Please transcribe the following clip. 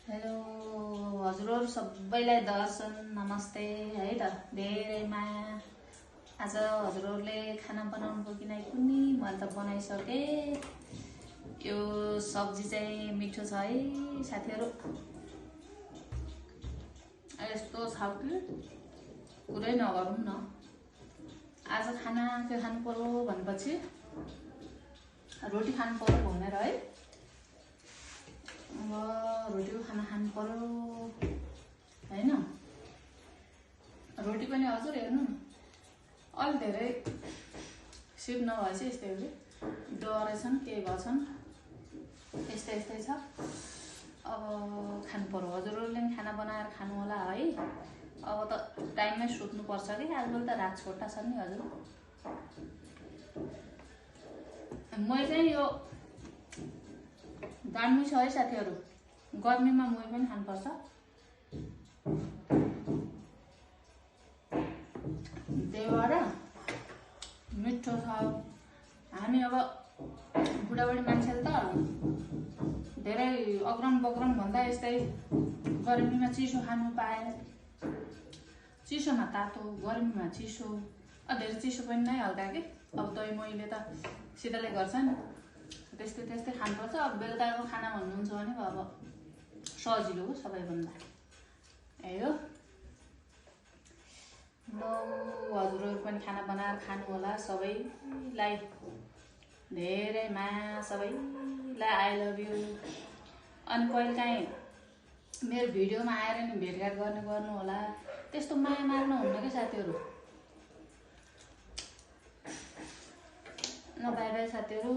Hello हजुरहरु सबैलाई दर्शन नमस्ते है त धेरै माया। आज हजुरहरुले खाना बनाउनु कि नै कुनी मैले त बनाइसके। यो सब्जी चाहिँ मिठो छ है साथीहरु। यस्तो छ कि कुरै नगरौँ न। आज खाना के खानु पर्यो भनेपछि रोटी खानु पर्यो भनेर है। अब रोटी खानु पर्यो हैन। रोटी पनि हजुर हेर्नु न अलि धेरै सिप नभएछ यस्तै हो कि डरेछन् के गर्छन् यस्तै छ। अब खानु पर्यो हजुरहरुले पनि खाना बनाएर खानु होला है। अब त टाइममै सुत्नु पर्छ कि आजकल त रात छोटा छ नि हजुर। म चाहिँ यो दामी छ है साथीहरु। गर्मीमा मुई पनि खानुपर्छ। त्यही भएर मिठो छ। हामी अब बुढाबुढी मान्छेले त धेरै अग्रम बग्रम भन्दा यस्तै गर्मीमा चिसो खानु पाए। चिसोमा तातो गर्मीमा चिसो धेरै चिसो पनि नै हल्का कि। अब दही मैले त सिधैले गर्छ नि त्यस्तै खानुपर्छ। अब बेलुकाको खाना भन्नुहुन्छ भने अब सजिलो हो सबैभन्दा यही हो। ल हजुरहरु पनि खाना बनाएर खानु होला। सबैलाई धेरै माया सबैलाई आई लभ यू। अनि कहिलेकाहीँ मेरो भिडियोमा आएर नि भेटघाट गर्नु होला। त्यस्तो माया मार्नु हुन्न के साथीहरु। ल बाइ बाइ साथीहरु।